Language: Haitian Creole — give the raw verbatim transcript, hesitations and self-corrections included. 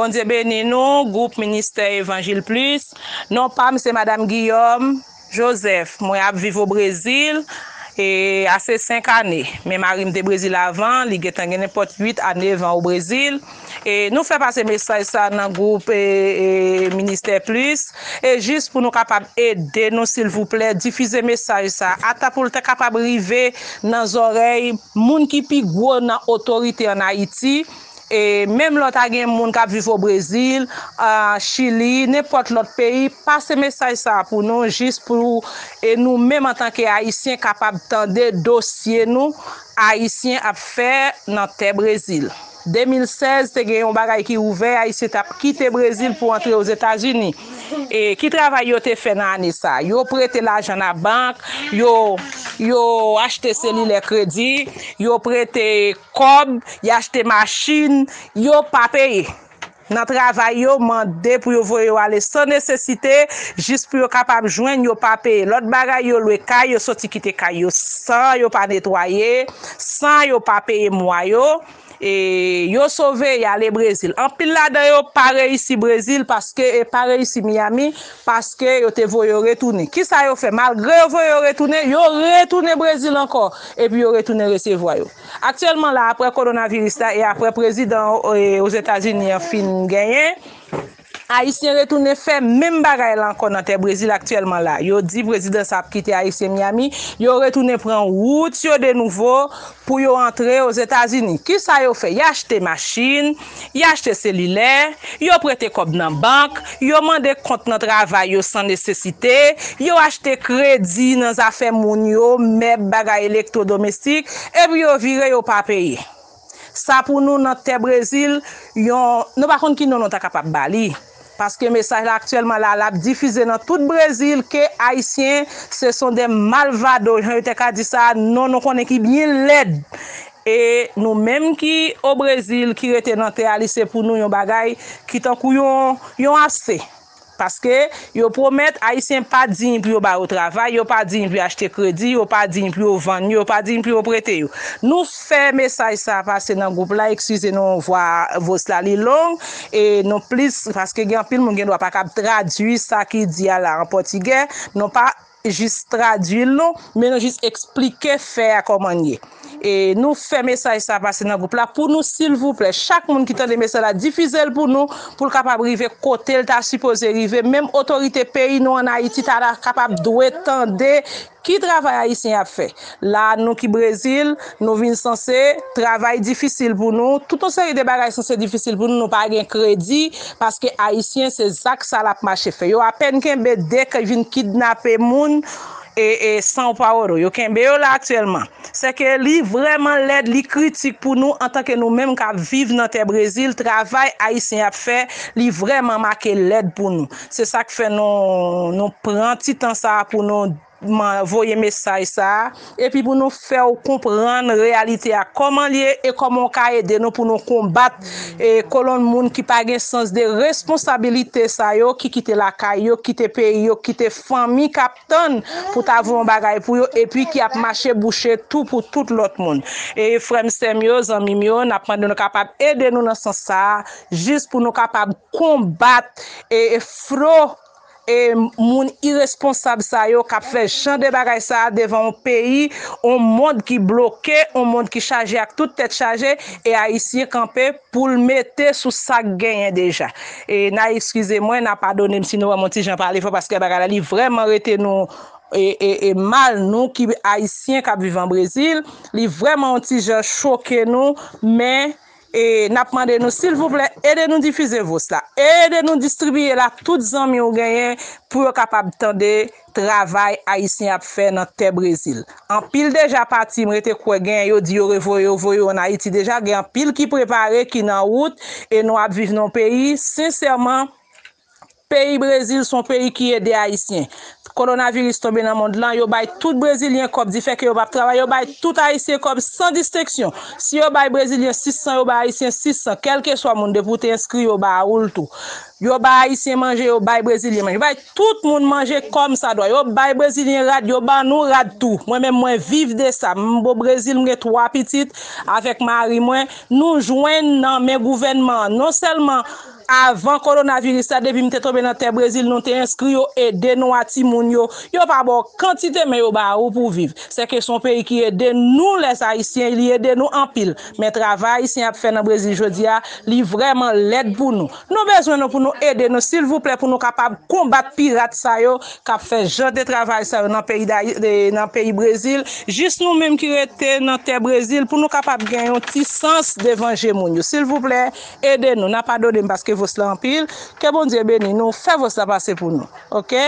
Bondye beni nou, gwoup Ministè Evanjil Plis. Non pa m se Madanm Guillaume Joseph. Mwen ap viv o Brezil e ase senk ane. Men mari m te Brezil avan, li gentan gen nenpòt uit a nèf an o Brezil. E nou fè pase mesaj sa nan gwoup e, e, Ministè Plis, e jis pou nou kapab ede nou, silvouplè, difize mesaj sa, ata pou l ta kapab rive nan zòrèy moun ki pi gwo nan otorite ann Ayiti. E menm lè w ta gen moun k ap viv o Brezil, a, Chili, nenpòt lòt peyi, pase mesaj sa a pou nou, jis pou e nou menm antanke Ayisyen kapab tande dosye nou, Ayisyen ap fè nan tè Brezil. De mil sèz, te gen yon bagay ki ouvè, Ayisyen t ap kite Brezil pou antre Ozetazini. E ki travay yo te fè nan ane sa? Yo prete lajan nan bank, yo, yo achte selilè kredi, yo prete kòb, y achte machin, yo pa peye. Nan travay yo, mande pou yo voye yo ale san nesesite, jis pou yo kapab jwenn, yo pa peye. Lòt bagay, yo lwe kay, yo soti kite kay yo san yo pa netwaye, san yo pa peye mwa yo. E yo sove, y ale Brezil. Anpil ladan yo pa reyisi Brezil paske, e pa reyisi Miami paske yo te voye yo retounen. Kisa yo fè? Malgre yo voye yo retounen, yo retounen Brezil ankò, epi yo retounen resevwa yo. Aktyèlman la, apre kowonaviris la e apre prezidan, e, Ozetazini an fin genyen, Ayisyen retounen fè menm bagay la ankò nan tè Brezil aktyèlman la. Yo di prezidan sa ap kite Ayisyen Miami, yo retounen pran wout yo de nouvo pou yo antre Ozetazini. Kisa yo fè? Y achte machin, y achte selilè, yo prete kòb nan bank, yo mande kont nan travay yo san nesesite, yo achte kredi nan zafè moun yo, mèb, bagay elektwodomestik, epi yo vire, yo pa peye. Sa pou nou nan tè Brezil, yon, nou pa konn ki non nou ta kapab ba li. Paske mesaj la aktyèlman la, l ap difize nan tout Brezil ke Ayisyen, ce sont des malvados, jan yo te ka di sa, non nou konnen ki byen lèd. E nou menm ki o Brezil, ki rete nan tè a, li se pou nou yon bagay ki tankou yon, yon ase. Paske yo pwomèt Ayisyen pa diy pou yo ba yo travay, yo pa diy pou yo achte kredi, yo pa diy pou yo vann yo, yo pa diy pou yo prete yo. Nou fè mesaj sa a pase nan gwoup la, eskize nou vwa, vos la li long, e nou plis, paske gen anpil moun gen dwa pa kab tradui sa ki di a la an pòtigè, nou pa jis tradui l non, men nou jis eksplike fè a kòman l ye. E nou fè mesaj sa pase nan gwoup la pou nou, silvouplè. Chak moun ki tande mesaj la, difize l pou nou, pou l kapab rive kote l ta sipoze rive. Menm otorite peyi nou ann Ayiti ta kapab dwe tande ki travay Ayisyen ap fè. La, nou ki Brezil, nou vin sanse, travay difisil pou nou. Tout yon seri de bagay sanse difisil pou nou. Nou pa gen kredi, paske Ayisyen, se zak sa l ap mache fè. Yo apèn kenbe de k vin kidnape moun e, e São Paulo. Yo kenbe yo la aktyèlman. Sèke li vrèman lèd, li kritik pou nou antanke nou menm k ap viv nan tè Brezil. Travay Ayisyen ap fè, li vrèman make lèd pou nou. Se sa k fè nou, nou pran ti tan sa a pou nou man, voye mesaj sa a, epi pou nou fè w konprann reyalite a, kòman l ye e kòman w ka ede nou pou nou konbat e kolonn moun ki pa gen sans de responsabilite sa yo, ki kite lakay yo, kite peyi yo, kite fanmi k ap tann pou ta voye yon bagay pou yo, epi ki ap mache bouche tou pou tout lòt moun. E frè m, sè m yo, zanmi m yo, n ap mande nou kapab ede nou nan sans sa a, jis pou nou kapab konbat e, e flo e moun iresponsab sa yo k ap fè jan de bagay sa a devan yon peyi, yon mond ki bloke, yon mond ki chaje ak tout tèt chaje, e Ayisyen kanpe pou l mete sou sa k genyen deja. E n a eskize mwen, n a padone m si nou wè m yon ti jan pale fò, paske bagay la li vrèman rete nou e, e, e mal, nou ki Ayisyen k ap viv an Brezil, li vrèman yon ti jan choke nou, men e n ap mande nou, silvouplè, ede nou difize vos la. Ede nou distribiye l a tout zanmi w genyen pou yo kapab tande travay Ayisyen ap fè nan tè Brezil. Anpil deja pati, m rete kwè genyen yo di yo revoye yo, voye yo ann Ayiti deja. Gen anpil ki prepare, ki nan wout, e nou ap viv nan yon peyi, sensèman, peyi Brezil se yon peyi ki ede Ayisyen. Kowonaviris tonbe nan mond lan, yo bay tout Brezilyen kòb, difè ke yo p ap travay, yo bay tout Ayisyen kòb san distenksyon. Si yo bay Brezilyen sis san, yo bay Ayisyen sis san, kèlkeswa moun, depi w te enskri, yo ba ou l tou. Yo bay Ayisyen manje, yo bay Brezilyen manje. Yo bay tout moun manje kòmsadwa. Yo bay Brezilyen rad, yo ban nou rad tou. Mwen menm, mwen viv de sa. M o Brezil, m gen twa pitit avèk mari mwen. Nou jwenn nan men gouvènman an, non sèlman Avan kowonaviris la, depi m te tonbe nan tè Brezil, nou te enskri yo, ede nou a timoun yo. Yo pa ba w kantite, men yo ba ou pou viv. Sèke se yon peyi ki ede nou, lè Ayisyen, li ede nou anpil. Men travay Ayisyen ap fè nan Brezil jodi a, li vrèman lèd pou nou. Nou bezwen nou pou nou ede nou, silvouplè, pou nou kapab konbat pirat sa yo k ap fè jan de travay sa yo nan peyi Dayi-, de, nan peyi Brezil, jis nou menm ki rete nan tè Brezil, pou nou kapab gen yon ti sans devan je moun yo. Silvouplè, ede nou, n ap adore m paske vòs la anpil. Ke Bondye beni nou, fè vòs la pase pou nou. Oke?